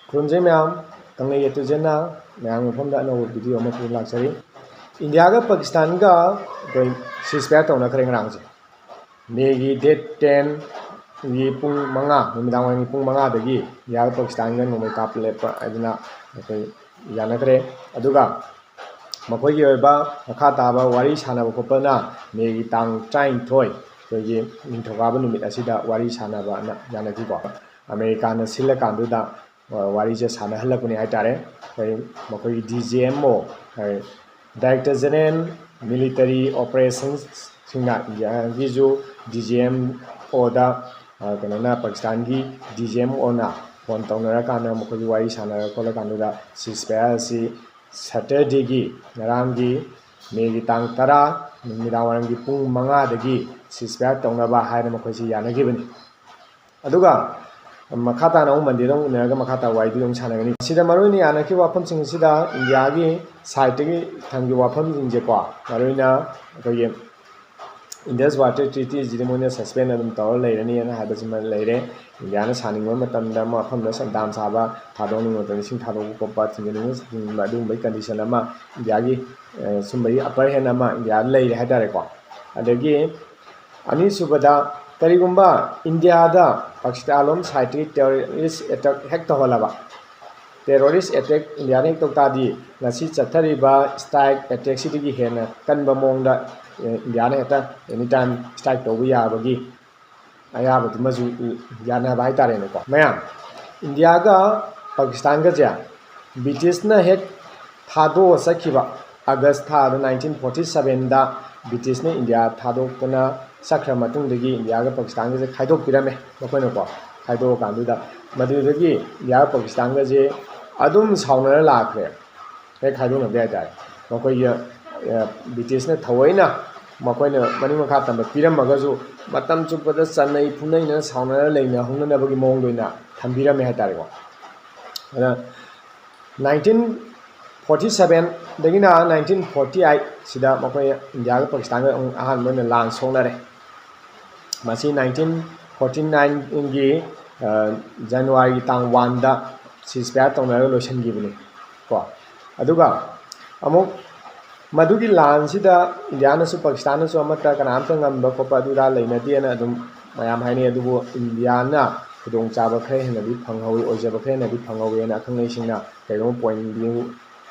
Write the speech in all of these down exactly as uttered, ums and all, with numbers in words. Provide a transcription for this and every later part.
ꯈꯨꯔꯨꯝꯖꯩ ꯃꯌꯥꯝ, ꯀꯪꯂꯩ ꯌꯦꯇꯨꯖꯦꯟꯅ ꯃꯌꯥꯝꯒꯤ ꯃꯐꯝꯗ ꯑꯅꯧꯕ ꯚꯤꯗꯤꯑꯣ ꯑꯃ ꯄꯨꯗꯨꯅ ꯂꯥꯛꯆꯔꯤ꯫ ꯏꯟꯗꯤꯌꯥꯒ ꯄꯥꯀꯤꯁꯇꯥꯟꯒ ꯑꯩꯈꯣꯏ ceasefire ꯇꯧꯅꯈ꯭ꯔꯦ ꯉꯔꯥꯡꯁꯦ꯫ ꯃꯦꯒꯤ date ten ꯒꯤ ꯄꯨꯡ ꯃꯉꯥ, ꯅꯨꯃꯤꯗꯥꯡ ꯋꯥꯏꯔꯝꯒꯤ ꯄꯨꯡ ꯃꯉꯥꯗꯒꯤ ꯏꯟꯗꯤꯌꯥꯒ ꯄꯥꯀꯤꯁꯇꯥꯟꯒ ꯅꯣꯡꯃꯩ ꯀꯥꯞꯄ ꯂꯦꯞꯄ ꯍꯥꯏꯗꯅ ꯑꯩꯈꯣꯏ ꯌꯥꯅꯈ꯭ꯔꯦ꯫ ꯑꯗꯨꯒ ꯃꯈꯣꯏꯒꯤ ꯑꯣꯏꯕ ꯃꯈꯥ ꯇꯥꯕ ꯋꯥꯔꯤ ꯁꯥꯟꯅꯕ ꯈꯣꯠꯄꯅ ꯃꯦꯒꯤ ꯇꯥꯡ ꯇꯔꯥꯅꯤꯊꯣꯏ, ꯑꯩꯈꯣꯏꯒꯤ ꯅꯤꯡꯊꯧꯀꯥꯕ ꯅꯨꯃꯤꯠ ꯑꯁꯤꯗ ꯋꯥꯔꯤ ꯁꯥꯟꯅꯕꯅ ꯌꯥꯅꯈꯤꯀꯣ꯫ ꯑꯃꯦꯔꯤꯀꯥꯅ ꯁꯤꯜꯂꯀꯥꯟꯗꯨꯗ, ꯑ, ꯋꯥꯔꯤꯁꯦ ꯁꯥꯟꯅꯍꯜꯂꯛꯄꯅꯦ ꯍꯥꯏꯇꯥꯔꯦ꯫ ꯑꯩꯈꯣꯏ ꯃꯈꯣꯏꯒꯤ D G M O, ꯑ, Director General Military Operationsꯁꯤꯡꯅ ꯏꯟꯗꯤꯌꯥꯒꯤꯁꯨ D G M Oꯗ, ꯑ, ꯀꯩꯅꯣꯅ, ꯄꯥꯀꯤꯁꯇꯥꯟꯒꯤ D G M Oꯅ ꯐꯣꯟ ꯇꯧꯅꯔꯀꯥꯟꯗ ꯃꯈꯣꯏꯒꯤ ꯋꯥꯔꯤ ꯁꯥꯟꯅꯔ ꯈꯣꯠꯂꯀꯥꯟꯗꯨꯗ ceasefire ꯑꯁꯤ Saturdayꯒꯤ, ꯉꯔꯥꯡꯒꯤ ꯃꯦꯒꯤ ꯇꯥꯡ ꯇꯔꯥ ꯅꯨꯃꯤꯗꯥꯡ ꯋꯥꯏꯔꯝꯒꯤ ꯄꯨꯡ ꯃꯉꯥꯗꯒꯤ ceasefire ꯇꯧꯅꯕ ꯍꯥꯏꯅ ꯃꯈꯣꯏꯁꯤ ꯌꯥꯅꯈꯤꯕꯅꯤ꯫ ꯑꯗꯨꯒ ꯃꯈꯥ ꯇꯥꯅ ꯑꯃꯨꯛ Mondayꯗ ꯑꯃꯨꯛ ꯎꯅꯔꯒ ꯃꯈꯥ ꯇꯥꯕ ꯋꯥꯔꯤꯗꯨ ꯑꯗꯨꯝ ꯁꯥꯟꯅꯒꯅꯤ꯫ ꯁꯤꯗ ꯃꯔꯨꯑꯣꯏꯅ ꯌꯥꯅꯈꯤꯕ ꯋꯥꯐꯝꯁꯤꯡ ꯑꯁꯤꯗ ꯏꯟꯗꯤꯌꯥꯒꯤ sideꯇꯒꯤ ꯊꯝꯈꯤꯕ ꯋꯥꯐꯝꯁꯤꯡꯁꯦꯀꯣ, ꯃꯔꯨꯑꯣꯏꯅ ꯑꯩꯈꯣꯏꯒꯤ Indus Water Treatyꯁꯤꯗꯤ ꯃꯣꯏꯅ suspend ꯑꯗꯨꯝ ꯇꯧꯔ ꯂꯩꯔꯅꯤꯅ ꯍꯥꯏꯕꯁꯤꯃ ꯂꯩꯔꯦ꯫ ꯏꯟꯗꯤꯌꯥꯅ ꯁꯥꯅꯤꯡꯕ ꯃꯇꯝꯗ, ꯃꯐꯝꯗ ꯁꯟ dam ꯁꯥꯕ, ꯊꯥꯗꯣꯛꯅꯤꯡꯕ ꯃꯇꯝꯗ ꯏꯁꯤꯡ ꯊꯥꯗꯣꯛꯄ ꯈꯣꯠꯄ, ꯊꯤꯡꯖꯤꯟꯅꯤꯡꯕ ꯊꯤꯡꯖꯤꯟꯕ, ꯑꯗꯨꯒꯨꯝꯕꯒꯤ condition ꯑꯃ ꯏꯟꯗꯤꯌꯥꯒꯤ, ꯑ, ꯁꯨꯝꯕꯒꯤ upper hand ꯑꯃ ꯏꯟꯗꯤꯌꯥꯗ ꯂꯩꯔꯦ ꯍꯥꯏꯇꯥꯔꯦꯀꯣ꯫ ꯑꯗꯒꯤ ꯑꯅꯤꯁꯨꯕꯗ, ꯀꯔꯤꯒꯨꯝꯕ ꯏꯟꯗꯤꯌꯥꯗ ꯄꯥꯀꯤꯁꯇꯥꯟꯂꯣꯝ sideꯇꯒꯤ terrorist attack ꯍꯦꯛ ꯇꯧꯍꯜꯂꯕ, terrorist attack ꯏꯟꯗꯤꯌꯥꯅ ꯍꯦꯛ ꯇꯧ ꯇꯥꯔꯗꯤ, ꯉꯁꯤ ꯆꯠꯊꯔꯤꯕ strike attackꯁꯤꯗꯒꯤ ꯍꯦꯟꯅ ꯀꯟꯕ ꯃꯑꯣꯡꯗ, ꯑꯦ, ꯏꯟꯗꯤꯌꯥꯅ ꯍꯦꯛꯇ anytime strike ꯇꯧꯕ ꯌꯥꯕꯒꯤ ꯑꯌꯥꯕꯗꯨꯃꯁꯨ ꯌꯥꯅꯕ ꯍꯥꯏꯇꯥꯔꯦꯅꯦꯀꯣ꯫ ꯃꯌꯥꯝ, ꯏꯟꯗꯤꯌꯥꯒ ꯄꯥꯀꯤꯁꯇꯥꯟꯒꯁꯦ ꯕ꯭ꯔꯤꯇꯤꯁꯅ ꯍꯦꯛ ꯊꯥꯗꯣꯛꯑ ꯆꯠꯈꯤꯕ ꯑꯥꯒꯁ ꯊꯥꯗ nineteen forty sevenꯗ ꯕ꯭ꯔꯤꯇꯤꯁꯅ ꯏꯟꯗꯤꯌꯥ ꯊꯥꯗꯣꯛꯇꯅ ꯆꯠꯈ꯭ꯔ ꯃꯇꯨꯡꯗꯒꯤ ꯏꯟꯗꯤꯌꯥꯒ ꯄꯥꯀꯤꯁꯇꯥꯟꯒꯁꯦ ꯈꯥꯏꯗꯣꯛꯄꯤꯔꯝꯃꯦ ꯃꯈꯣꯏꯅꯀꯣ꯫ ꯈꯥꯏꯗꯣꯛꯑꯀꯥꯟꯗꯨꯗ ꯃꯗꯨꯗꯒꯤ ꯏꯟꯗꯤꯌꯥꯒ ꯄꯥꯀꯤꯁꯇꯥꯟꯒꯁꯦ ꯑꯗꯨꯝ ꯁꯥꯎꯅꯔ ꯂꯥꯛꯈ꯭ꯔꯦ꯫ ꯍꯦꯛ ꯈꯥꯏꯗꯣꯛꯅꯕꯗꯤ ꯍꯥꯏꯇꯥꯔꯦ꯫ ꯃꯈꯣꯏꯒꯤ, ꯑ, ꯕ꯭ꯔꯤꯇꯤꯁꯅ ꯊꯑꯣꯏꯅ ꯃꯈꯣꯏꯅ ꯃꯅꯤꯡ ꯃꯈꯥ ꯇꯝꯕ ꯄꯤꯔꯝꯃꯒꯁꯨ ꯃꯇꯝ ꯆꯨꯞꯄꯗ ꯆꯠꯅꯩ ꯐꯨꯅꯩꯅ ꯁꯥꯎꯅꯔ ꯂꯩꯅꯍꯧꯅꯅꯕꯒꯤ ꯃꯑꯣꯡꯗ ꯑꯣꯏꯅ ꯊꯝꯕꯤꯔꯝꯃꯦ ꯍꯥꯏꯇꯥꯔꯦꯀꯣ꯫ ꯑꯗ nineteen forty sevenꯗꯒꯤꯅ nineteen forty eight ꯁꯤꯗ ꯃꯈꯣꯏ ꯏꯟꯗꯤꯌꯥꯒ ꯄꯥꯀꯤꯁꯇꯥꯟꯒ ꯑꯃꯨꯛ ꯑꯍꯥꯟꯕ ꯑꯣꯏꯅ ꯂꯥꯟ ꯁꯣꯛꯅꯔꯦ꯫ ꯃꯁꯤ nineteen forty nineꯒꯤ, ꯑ, ꯖꯅꯋꯥꯔꯤꯒꯤ ꯇꯥꯡ oneꯗ ceasefire ꯇꯧꯅꯔꯒ ꯂꯣꯏꯁꯤꯟꯈꯤꯕꯅꯤ ꯀꯣ꯫ ꯑꯗꯨꯒ ꯑꯃꯨꯛ ꯃꯗꯨꯒꯤ ꯂꯥꯟꯁꯤꯗ ꯏꯟꯗꯤꯌꯥꯅꯁꯨ ꯄꯥꯀꯤꯁꯇꯥꯟꯅꯁꯨ ꯑꯃꯠꯇ ꯀꯅꯥꯝꯇ ꯉꯝꯕ ꯈꯣꯠꯄ ꯑꯗꯨꯗ ꯂꯩꯅꯗꯦꯅ ꯑꯗꯨꯝ ꯃꯌꯥꯝ ꯍꯥꯏꯅꯩ꯫ ꯑꯗꯨꯕꯨ ꯏꯟꯗꯤꯌꯥꯅ ꯈꯨꯗꯣꯡꯆꯥꯕ ꯈꯔ ꯍꯦꯟꯅꯗꯤ ꯐꯪꯍꯧꯋꯤ, ꯑꯣꯏꯖꯕ ꯈꯔ ꯍꯦꯟꯅꯗꯤ ꯐꯪꯍꯧꯋꯤ ꯍꯥꯏꯅ ꯑꯈꯪ ꯑꯍꯩꯁꯤꯡꯅ ꯀꯔꯤꯒꯨꯝꯕ point view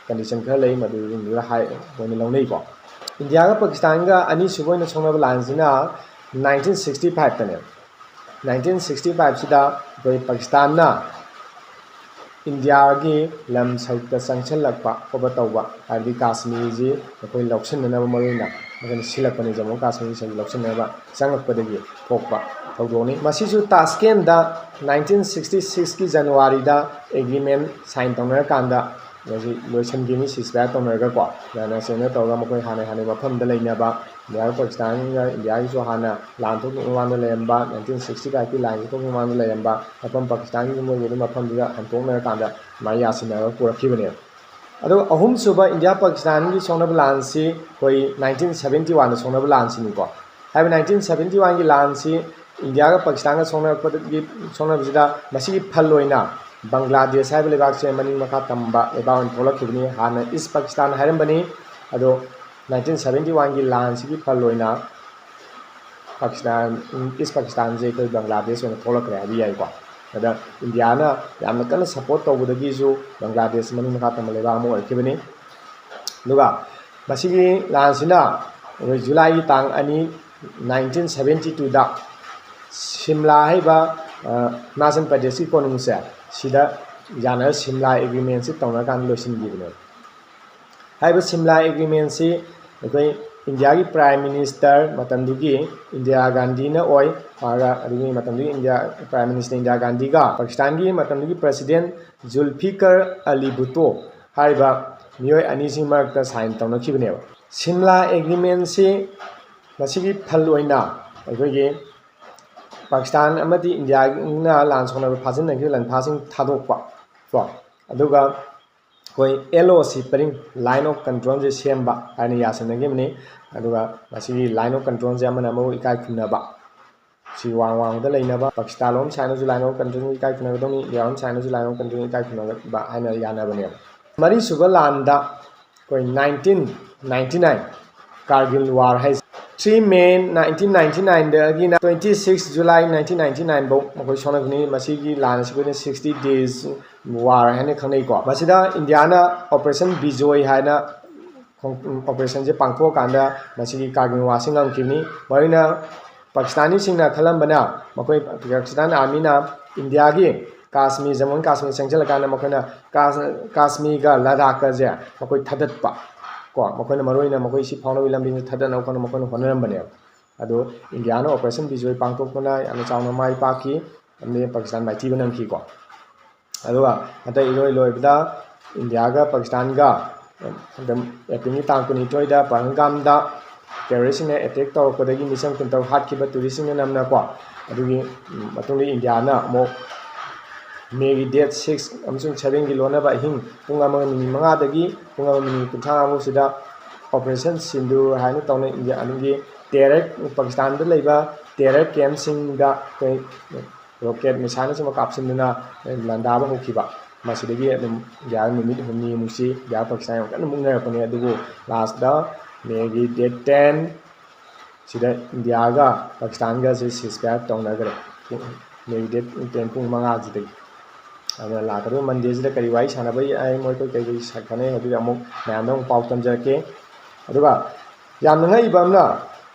condition ꯈꯔ ꯂꯩ, ꯃꯗꯨꯁꯤꯡꯗꯨꯗ ꯍꯥꯏ ꯑꯣꯏꯅ ꯂꯧꯅꯩꯀꯣ꯫ ꯏꯟꯗꯤꯌꯥꯒ ꯄꯥꯀꯤꯁꯇꯥꯟꯒ ꯑꯅꯤꯁꯨꯕ ꯑꯣꯏꯅ ꯁꯣꯛꯅꯕ ꯂꯥꯟꯁꯤꯅ nineteen sixty five ꯇꯅꯦ꯫ Nineteen sixty five ꯁꯤꯗ ꯑꯩꯈꯣꯏ ꯄꯥꯀꯤꯁꯇꯥꯟꯅ ꯏꯟꯗꯤꯌꯥꯒꯤ ꯂꯝ ꯁꯔꯨꯛꯇ ꯆꯪꯁꯤꯜꯂꯛꯄ ꯈꯣꯠꯄ ꯇꯧꯕ, ꯍꯥꯏꯕꯗꯤ ꯀꯥꯁꯃꯤꯔꯁꯤ ꯑꯩꯈꯣꯏ ꯂꯧꯁꯤꯟꯅꯅꯕ ꯃꯔꯨ ꯑꯣꯏꯅ ꯑꯩꯈꯣꯏꯅ ꯁꯤꯜꯂꯛꯄꯅꯤ, ꯖꯝꯃꯨ ꯀꯥꯁꯃꯤꯔꯁꯤ ꯂꯧꯁꯤꯟꯅꯅꯕ ꯆꯪꯉꯛꯄꯗꯒꯤ ꯊꯣꯛꯄ ꯊꯧꯗꯣꯛꯅꯤ꯫ ꯃꯁꯤꯁꯨ ꯇꯥꯁꯀꯦꯟꯗ nineteen sixty six ꯀꯤ ꯖꯅꯋꯥꯔꯤꯗ agreement sign ꯇꯧꯅꯔꯀꯥꯟꯗ ꯃꯁꯤ ꯂꯣꯏꯁꯤꯟꯈꯤꯕꯅꯤ, ceasefire ꯇꯧꯅꯔꯒꯀꯣ꯫ ꯌꯥꯅ ꯁꯦꯡꯅ ꯇꯧꯔꯒ ꯃꯈꯣꯏ ꯍꯥꯟꯅ ꯍꯥꯟꯅ ꯃꯐꯝꯗ ꯂꯩꯅꯕ, ꯏꯟꯗꯤꯌꯥꯒ ꯄꯥꯀꯤꯁꯇꯥꯟꯒ ꯏꯟꯗꯤꯌꯥꯒꯤꯁꯨ ꯍꯥꯟꯅ ꯂꯥꯟ ꯊꯣꯛꯇ꯭ꯔꯤꯉꯩ ꯃꯃꯥꯡꯗ ꯂꯩꯔꯝꯕ, nineteen sixty five ꯀꯤ ꯂꯥꯟꯁꯤ ꯊꯣꯛꯇ꯭ꯔꯤꯉꯩ ꯃꯃꯥꯡꯗ ꯂꯩꯔꯝꯕ ꯃꯐꯝ ꯄꯥꯀꯤꯁꯇꯥꯟꯒꯤ ꯃꯣꯏꯒꯤ ꯑꯗꯨꯝ ꯃꯐꯝꯗꯨꯗ ꯍꯟꯗꯣꯛꯅꯔꯀꯥꯟꯗ ꯃꯥꯏ ꯌꯥꯁꯤꯟꯅꯔꯒ ꯄꯨꯔꯛꯈꯤꯕꯅꯦꯕ꯫ ꯑꯗꯨꯒ ꯑꯍꯨꯝꯁꯨꯕ ꯏꯟꯗꯤꯌꯥ ꯄꯥꯀꯤꯁꯇꯥꯟꯒꯤ ꯁꯣꯛꯅꯕ ꯂꯥꯟꯁꯤ ꯑꯩꯈꯣꯏ nineteen seventy one ꯗ ꯁꯣꯛꯅꯕ ꯂꯥꯟꯁꯤꯅꯤꯀꯣ꯫ ꯍꯥꯏꯔꯤꯕ nineteen seventy one ꯒꯤ ꯂꯥꯟꯁꯤ ꯏꯟꯗꯤꯌꯥꯒ ꯄꯥꯀꯤꯁꯇꯥꯟꯒ ꯁꯣꯛꯅꯔꯛꯄꯗꯒꯤ, ꯁꯣꯛꯅꯕꯁꯤꯗ ꯃꯁꯤꯒꯤ ꯐꯜ ꯑꯣꯏꯅ ꯕꯪꯒ꯭ꯂꯥꯗꯦꯁ ꯍꯥꯏꯕ ꯂꯩꯕꯥꯛꯁꯦ ꯃꯅꯤꯡ ꯃꯈꯥ ꯇꯝꯕ ꯂꯩꯕꯥꯛ ꯑꯣꯏꯅ ꯊꯣꯛꯂꯛꯈꯤꯕꯅꯤ꯫ ꯍꯥꯟꯅ ꯏꯁ ꯄꯥꯀꯤꯁꯇꯥꯟ ꯍꯥꯏꯔꯝꯕꯅꯤ, ꯑꯗꯣ nineteen seventy one ꯒꯤ ꯂꯥꯟꯁꯤꯒꯤ ꯐꯜ ꯑꯣꯏꯅ ꯄꯥꯀꯤꯁꯇꯥꯟ, ꯏꯁ ꯄꯥꯀꯤꯁꯇꯥꯟꯁꯦ ꯑꯩꯈꯣꯏ ꯕꯪꯒ꯭ꯂꯥꯗꯦꯁ ꯑꯣꯏꯅ ꯊꯣꯛꯂꯛꯈ꯭ꯔꯦ ꯍꯥꯏꯕ ꯌꯥꯏꯀꯣ꯫ ꯑꯗ ꯏꯟꯗꯤꯌꯥꯅ ꯌꯥꯝꯅ ꯀꯟꯅ support ꯇꯧꯕꯗꯒꯤꯁꯨ ꯕꯪꯒ꯭ꯂꯥꯗꯦꯁ ꯃꯅꯤꯡ ꯃꯈꯥ ꯇꯝꯕ ꯂꯩꯕꯥꯛ ꯑꯃ ꯑꯣꯏꯔꯛꯈꯤꯕꯅꯤ꯫ ꯑꯗꯨꯒ ꯃꯁꯤꯒꯤ ꯂꯥꯟꯁꯤꯅ ꯑꯩꯈꯣꯏ ꯖꯨꯂꯥꯏꯒꯤ ꯇꯥꯡ ꯑꯅꯤ, nineteen seventy two ꯗ ꯁꯤꯝꯂꯥ ꯍꯥꯏꯔꯤꯕ, ꯑ, ꯍꯤꯃꯥꯆꯜ ꯄ꯭ꯔꯗꯦꯁꯀꯤ ꯀꯣꯅꯨꯡꯁꯦ, ꯁꯤꯗ ꯌꯥꯅꯔ ꯁꯤꯝꯂꯥ agreement ꯁꯤ ꯇꯧꯅꯔꯀꯥꯟꯗ ꯂꯣꯏꯁꯤꯟꯈꯤꯕꯅꯦꯕ꯫ ꯍꯥꯏꯔꯤꯕ ꯁꯤꯝꯂꯥ agreement ꯁꯤ ꯑꯩꯈꯣꯏ ꯏꯟꯗꯤꯌꯥꯒꯤ Prime Minister ꯃꯇꯝꯗꯨꯒꯤ ꯏꯟꯗꯤꯔꯥ ꯒꯥꯟꯙꯤꯅ ꯑꯣꯏ꯫ ꯃꯥꯒ ꯑꯗꯨꯒꯤ ꯃꯇꯝꯗꯨꯒꯤ ꯏꯟꯗꯤꯌꯥ Prime Minister ꯏꯟꯗꯤꯔꯥ ꯒꯥꯟꯙꯤꯒ ꯄꯥꯀꯤꯁꯇꯥꯟꯒꯤ ꯃꯇꯝꯗꯨꯒꯤ President ꯖꯨꯜꯐꯤꯀꯔ ꯑꯂꯤ ꯚꯨꯠꯇꯣ ꯍꯥꯏꯔꯤꯕ ꯃꯤꯑꯣꯏ ꯑꯅꯤꯁꯤ ꯃꯔꯛꯇ sign ꯇꯧꯅꯈꯤꯕꯅꯦꯕ꯫ ꯁꯤꯝꯂꯥ agreement ꯁꯤ ꯃꯁꯤꯒꯤ ꯐꯜ ꯑꯣꯏꯅ ꯑꯩꯈꯣꯏꯒꯤ ꯄꯥꯀꯤꯁꯇꯥꯟ ꯑꯃꯗꯤ ꯏꯟꯗꯤꯌꯥꯅ ꯂꯥꯟ ꯁꯣꯛꯅꯕ ꯐꯥꯖꯤꯟꯅꯈꯤꯕ ꯂꯥꯟꯐꯥꯁꯤꯡ ꯊꯥꯗꯣꯛꯄ ꯀꯣ, ꯑꯗꯨꯒ ꯑꯩꯈꯣꯏ L O C ꯄꯔꯤꯡ, Line of Control ꯁꯦ ꯁꯦꯝꯕ ꯍꯥꯏꯅ ꯌꯥꯁꯤꯟꯅꯈꯤꯕꯅꯤ꯫ ꯑꯗꯨꯒ ꯃꯁꯤꯒꯤ Line of Control ꯁꯦ ꯑꯃꯅ ꯑꯃꯕꯨ ꯏꯀꯥꯏ ꯈꯨꯝꯅꯕ, ꯁꯤ ꯋꯥꯡ ꯋꯥꯡꯃꯗ ꯂꯩꯅꯕ, ꯄꯥꯀꯤꯁꯇꯥꯟ ꯂꯣꯝ ꯁꯥꯏꯠꯅꯁꯨ line of control ꯏꯀꯥꯏ ꯈꯨꯝꯅꯕꯗꯧꯅꯤ, ꯏꯟꯗꯤꯌꯥ ꯂꯣꯝ ꯁꯥꯏꯠꯅꯁꯨ line of control ꯏꯀꯥꯏ ꯈꯨꯝꯅꯕ ꯍꯥꯏꯅ ꯌꯥꯅꯕꯅꯦꯕ꯫ ꯃꯔꯤꯁꯨꯕ ꯂꯥꯟꯗ ꯑꯩꯈꯣꯏ nineteen ninety nine Kargil war ꯍꯥꯏꯁꯦ, three May nineteen ninety nine ꯗꯒꯤꯅ twenty six July nineteen ninety nine ꯐꯥꯎ ꯃꯈꯣꯏ ꯁꯣꯛꯅꯈꯤꯅꯤ꯫ ꯃꯁꯤꯒꯤ ꯂꯥꯟ ꯑꯁꯤ ꯑꯩꯈꯣꯏꯅ sixty days war ꯍꯥꯏꯅ ꯈꯪꯅꯩꯀꯣ꯫ ꯃꯁꯤꯗ ꯏꯟꯗꯤꯌꯥꯅ Operation Bijoy ꯍꯥꯏꯅ ꯈꯣꯡ-, operation ꯁꯦ ꯄꯥꯡꯊꯣꯛꯑꯀꯥꯟꯗ ꯃꯁꯤꯒꯤ Kargil war ꯁꯤ ꯉꯝꯈꯤꯕꯅꯤ꯫ ꯃꯔꯨꯑꯣꯏꯅ ꯄꯥꯀꯤꯁꯇꯥꯅꯤꯁꯤꯡꯅ ꯈꯜꯂꯝꯕꯅ ꯃꯈꯣꯏ Pakistan army ꯅ ꯏꯟꯗꯤꯌꯥꯒꯤ ꯀꯥꯁꯃꯤꯔ, ꯖꯝꯃꯨ ꯑꯦꯟ ꯀꯥꯁꯃꯤꯔ ꯆꯪꯁꯤꯜꯂꯀꯥꯟꯗ ꯃꯈꯣꯏꯅ ꯀꯥꯁ-, ꯀꯥꯁꯃꯤꯔꯒ ꯂꯗꯥꯈꯀꯁꯦ ꯃꯈꯣꯏ ꯊꯥꯗꯠꯄ ꯀꯣ, ꯃꯈꯣꯏꯅ ꯃꯔꯨꯑꯣꯏꯅ ꯃꯈꯣꯏ ꯁꯤ ꯐꯥꯎꯅꯕꯒꯤ ꯂꯝꯕꯤꯁꯤ ꯊꯥꯗꯠꯅꯕ ꯍꯣꯠꯅ-, ꯃꯈꯣꯏꯅ ꯍꯣꯠꯅꯔꯝꯕꯅꯦꯕ꯫ ꯑꯗꯣ ꯏꯟꯗꯤꯌꯥꯅ Operation Bijoy ꯄꯥꯡꯊꯣꯛꯇꯨꯅ ꯌꯥꯝꯅ ꯆꯥꯎꯅ ꯃꯥꯏ ꯄꯥꯛꯈꯤ, ꯑꯃꯗꯤ ꯄꯥꯀꯤꯁꯇꯥꯟ ꯃꯥꯏꯊꯤꯕ ꯅꯪꯈꯤꯀꯣ꯫ ꯑꯗꯨꯒ ꯍꯟꯗꯛ ꯏꯔꯣꯏ ꯂꯣꯏꯕꯗ ꯏꯟꯗꯤꯌꯥꯒ ꯄꯥꯀꯤꯁꯇꯥꯟꯒ ꯑꯗꯨꯝ ꯑꯦꯄ꯭ꯔꯤꯜꯒꯤ ꯇꯥꯡ ꯀꯨꯟꯅꯤꯊꯣꯏꯗ ꯄꯍꯜꯒꯥꯝꯗ terrorist ꯁꯤꯡꯅ attack ꯇꯧꯔꯛꯄꯗꯒꯤ ꯃꯤꯆꯝ ꯀꯨꯟꯇꯔꯨꯛ ꯍꯥꯠꯈꯤꯕ tourist ꯁꯤꯡꯅ ꯅꯝꯅꯀꯣ꯫ ꯑꯗꯨꯒꯤ ꯃꯇꯨꯡꯗ ꯏꯟꯗꯤꯌꯥꯅ ꯑꯃꯨꯛ May ꯒꯤ date six ꯑꯃꯁꯨꯡ seven ꯒꯤ ꯂꯣꯟꯅꯕ ꯑꯍꯤꯡ ꯄꯨꯡ ꯑꯃꯒ ꯃꯤꯅꯤꯠ ꯃꯉꯥꯗꯒꯤ ꯄꯨꯡ ꯑꯃ ꯃꯤꯅꯤꯠ ꯀꯨꯟꯊ꯭ꯔꯥ ꯐꯥꯎꯁꯤꯗ Operation Sindoor ꯍꯥꯏꯅ ꯇꯧꯅ ꯏꯟꯗꯤꯌꯥ ꯑꯗꯨꯒꯤ terror, ꯄꯥꯀꯤꯁꯇꯥꯟꯗ ꯂꯩꯕ terror camp ꯁꯤꯡꯗ ꯑꯩꯈꯣꯏ rocket missile ꯅꯆꯤꯡꯕ ꯀꯥꯞꯁꯤꯟꯗꯨꯅ ꯂꯥꯟꯗꯥꯕ ꯍꯧꯈꯤꯕ꯫ ꯃꯁꯤꯗꯒꯤ ꯑꯗꯨꯝ ꯏꯟꯗꯤꯌꯥ ꯅꯨꯃꯤꯠ ꯍꯨꯝꯅꯤꯃꯨꯛꯁꯤ ꯏꯟꯗꯤꯌꯥ ꯄꯥꯀꯤꯁꯇꯥꯟ ꯌꯥꯝ ꯀꯟꯅ ꯃꯨꯛꯅꯔꯛꯄꯅꯤ꯫ ꯑꯗꯨꯕꯨ last ꯗ May ꯒꯤ date ten ꯁꯤꯗ ꯏꯟꯗꯤꯌꯥꯒ ꯄꯥꯀꯤꯁꯇꯥꯟꯒꯁꯦ ceasefire ꯇꯧꯅꯈ꯭ꯔꯦ꯫ May ꯒꯤ date ten ꯄꯨꯡ ꯃꯉꯥꯁꯤꯗꯒꯤ꯫ ꯑꯗꯨꯅ ꯂꯥꯛꯀꯗꯧꯕ Monday ꯁꯤꯗ ꯀꯔꯤ ꯋꯥꯔꯤ ꯁꯥꯟꯅꯕ ꯌꯥꯏ, ꯃꯣꯏ ꯑꯩꯈꯣꯏ ꯀꯩ ꯀꯩ ꯁꯥꯟꯅꯩ ꯍꯥꯏꯕꯗꯨꯗꯤ ꯑꯃꯨꯛ ꯃꯌꯥꯝꯗ ꯑꯃꯨꯛ ꯄꯥꯎ ꯇꯝꯖꯔꯛꯀꯦ꯫ ꯑꯗꯨꯒ ꯌꯥꯝꯅ ꯉꯛꯏꯕ ꯑꯃꯅ,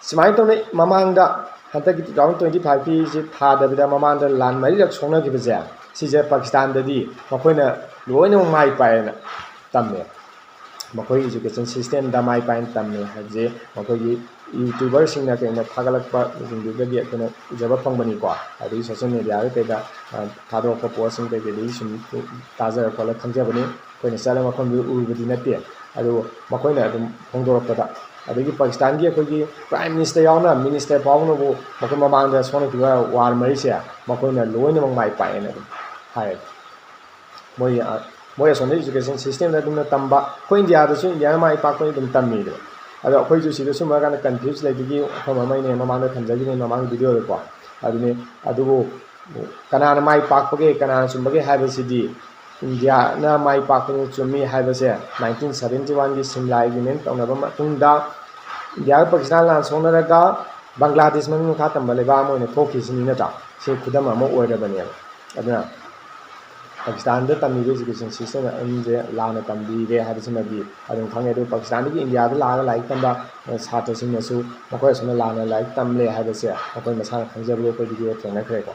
ꯁꯨꯃꯥꯏꯅ ꯇꯧꯅ ꯃꯃꯥꯡꯗ ꯍꯟꯗꯛꯀꯤ two thousand twenty five ꯀꯤꯁꯤ ꯊꯥꯗꯕꯤꯗ ꯃꯃꯥꯡꯗ ꯂꯥꯟ ꯃꯔꯤꯔꯛ ꯁꯣꯛꯅꯈꯤꯕꯁꯦ, ꯁꯤꯁꯦ ꯄꯥꯀꯤꯁꯇꯥꯟꯗꯗꯤ ꯃꯈꯣꯏꯅ ꯂꯣꯏꯅꯃꯛ ꯃꯥꯏ ꯄꯥꯛꯑꯦꯅ ꯇꯝꯃꯦ꯫ ꯃꯈꯣꯏꯒꯤ education system ꯗ ꯃꯥꯏ ꯄꯥꯛꯑꯦꯅ ꯇꯝꯃꯦ ꯍꯥꯏꯕꯁꯦ ꯃꯈꯣꯏꯒꯤ YouTuber ꯁꯤꯡꯅ ꯀꯩꯅ ꯊꯥꯒꯠꯂꯛꯄꯁꯤꯡꯗꯨꯗꯒꯤ ꯑꯩꯈꯣꯏꯅ ꯎꯖꯕ ꯐꯪꯕꯅꯤꯀꯣ꯫ ꯑꯗꯒꯤ social media ꯗ ꯀꯩꯗ, ꯑ, ꯊꯥꯗꯣꯔꯛꯄ post ꯁꯤꯡ ꯀꯩꯀꯩꯗꯒꯤ ꯁꯨꯝ ꯇꯥꯖꯔ ꯈꯣꯠꯂ ꯈꯪꯖꯕꯅꯤ꯫ ꯑꯩꯈꯣꯏꯅ ꯆꯠꯂ ꯃꯐꯝꯗꯨꯗ ꯎꯔꯨꯕꯗꯤ ꯅꯠꯇꯦ꯫ ꯑꯗꯨꯕꯨ ꯃꯈꯣꯏꯅ ꯑꯗꯨꯝ ꯐꯣꯡꯗꯣꯔꯛꯄꯗ, ꯑꯗꯒꯤ ꯄꯥꯀꯤꯁꯇꯥꯟꯒꯤ ꯑꯩꯈꯣꯏꯒꯤ Prime Minister ꯌꯥꯎꯅ minister ꯐꯥꯎꯅꯕꯨ ꯃꯈꯣꯏ ꯃꯃꯥꯡꯗ ꯁꯣꯛꯅꯈꯤꯕ war ꯃꯔꯤꯁꯦ ꯃꯈꯣꯏꯅ ꯂꯣꯏꯅꯃꯛ ꯃꯥꯏ ꯄꯥꯛꯑꯦꯅ ꯑꯗꯨꯝ ꯍꯥꯏꯌꯦꯕ꯫ ꯃꯣꯏ, ꯑ, ꯃꯣꯏ ꯑꯁꯣꯝꯗ education system ꯗ ꯑꯗꯨꯝꯅ ꯇꯝꯕ, ꯑꯩꯈꯣꯏ ꯏꯟꯗꯤꯌꯥꯗꯁꯨ ꯏꯟꯗꯤꯌꯥꯅ ꯃꯥꯏ ꯄꯥꯛꯄꯅꯤ ꯑꯗꯨꯝ ꯇꯝꯃꯤꯗꯅ꯫ ꯑꯗꯣ ꯑꯩꯈꯣꯏꯁꯨ ꯁꯤꯗ ꯁꯨꯝ ꯍꯥꯏꯔꯀꯥꯟꯗ ꯀꯟꯐ꯭ꯌꯨꯁ ꯂꯩꯕꯒꯤ ꯋꯥꯐꯝ ꯑꯃ ꯑꯩꯅ ꯃꯃꯥꯡꯗ ꯊꯝꯖꯈꯤꯕꯅꯤ, ꯃꯃꯥꯡꯒꯤ ꯚꯤꯗꯤꯑꯣꯗꯀꯣ꯫ ꯑꯗꯨꯅꯤ, ꯑꯗꯨꯕꯨ ꯀꯅꯥꯅ ꯃꯥꯏ ꯄꯥꯛꯄꯒꯦ, ꯀꯅꯥꯅ ꯆꯨꯝꯕꯒꯦ ꯍꯥꯏꯕꯁꯤꯗꯤ ꯏꯟꯗꯤꯌꯥꯅ ꯃꯥꯏ ꯄꯥꯛꯄꯅꯤ, ꯆꯨꯝꯃꯤ ꯍꯥꯏꯕꯁꯦ nineteen seventy one ꯒꯤ ꯁꯤꯝꯂꯥ ꯑꯦꯒ꯭ꯔꯤꯃꯦꯟ ꯇꯧꯅꯕ ꯃꯇꯨꯡꯗ ꯏꯟꯗꯤꯌꯥꯒ ꯄꯥꯀꯤꯁꯇꯥꯟ ꯂꯥꯟ ꯁꯣꯛꯅꯔꯒ ꯕꯪꯒ꯭ꯂꯥꯗꯦꯁ ꯃꯅꯨꯡ ꯃꯈꯥ ꯇꯝꯕ ꯂꯩꯕꯥꯛ ꯑꯃ ꯑꯣꯏꯅ ꯊꯣꯛꯈꯤꯁꯤꯅꯤ ꯅꯠꯇ꯭ꯔꯥ? ꯁꯤ ꯈꯨꯗꯝ ꯑꯃ ꯑꯣꯏꯔꯕꯅꯦꯕ꯫ ꯑꯗꯨꯅ ꯄꯥꯀꯤꯁꯇꯥꯟꯗ ꯇꯝꯃꯤꯕ education system ꯑꯃꯁꯦ ꯂꯥꯟꯅ ꯇꯝꯕꯤꯔꯦ ꯍꯥꯏꯕꯁꯤꯃꯗꯤ ꯑꯗꯨꯝ ꯈꯪꯉꯦ꯫ ꯑꯗꯨ ꯄꯥꯀꯤꯁꯇꯥꯟꯗꯒꯤ ꯏꯟꯗꯤꯌꯥꯗ ꯂꯥꯛꯑꯒ ꯂꯥꯏꯔꯤꯛ ꯇꯝꯕ ꯁꯥꯇ꯭ꯔꯁꯤꯡꯅꯁꯨ ꯃꯈꯣꯏ ꯑꯁꯨꯝꯅ ꯂꯥꯟꯅ ꯂꯥꯏꯔꯤꯛ ꯇꯝꯂꯦ ꯍꯥꯏꯕꯁꯦ ꯃꯈꯣꯏ ꯃꯁꯥꯅ ꯈꯪꯖꯕꯗꯣ ꯑꯩꯈꯣꯏ ꯚꯤꯗꯤꯑꯣ ꯊꯦꯡꯅꯈ꯭ꯔꯦꯀꯣ꯫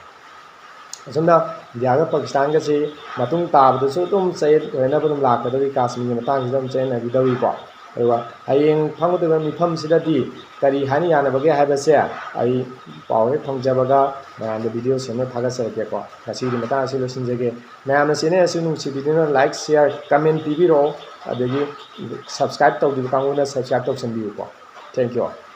ꯑꯁꯨꯝꯅ ꯏꯟꯗꯤꯌꯥꯒ ꯄꯥꯀꯤꯁꯇꯥꯟꯒꯁꯤ ꯃꯇꯨꯡ ꯇꯥꯕꯗꯁꯨ ꯑꯗꯨꯝ ꯆꯌꯦꯠ ꯑꯣꯏꯅꯕ ꯑꯗꯨꯝ ꯂꯥꯛꯀꯗꯧꯔꯤ, ꯀꯥꯁꯃꯤꯔꯒꯤ ꯃꯇꯥꯡꯁꯤꯗ ꯑꯗꯨꯝ ꯆꯌꯦꯠꯅꯈꯤꯗꯧꯔꯤꯀꯣ꯫ ꯑꯗꯨꯒ ꯍꯌꯦꯡ ꯐꯪꯒꯗꯧꯔꯤꯕ ꯃꯤꯐꯝꯁꯤꯗꯗꯤ ꯀꯔꯤ ꯍꯥꯏꯅ ꯌꯥꯅꯕꯒꯦ ꯍꯥꯏꯕꯁꯦ ꯑꯩ ꯄꯥꯎ ꯍꯦꯛ ꯐꯪꯖꯕꯒ ꯃꯌꯥꯝꯗ ꯚꯤꯗꯤꯑꯣ ꯁꯦꯝꯅ ꯊꯥꯒꯠꯆꯔꯛꯀꯦꯀꯣ꯫ ꯉꯁꯤꯒꯤ ꯃꯇꯥꯡ ꯑꯁꯤ ꯂꯣꯏꯁꯤꯟꯖꯒꯦ꯫ ꯃꯌꯥꯝꯅ ꯆꯦꯅꯦꯜ ꯑꯁꯤ ꯅꯨꯡꯁꯤꯕꯤꯗꯨꯅ like, share, comment ꯄꯤꯕꯤꯔꯛꯑꯣ, ꯑꯗꯒꯤ subscribe ꯇꯧꯗ꯭ꯔꯤꯕ ꯀꯥꯡꯕꯨꯅ subscribe ꯇꯧꯁꯟꯕꯤꯌꯨꯀꯣ꯫ Thank you all꯫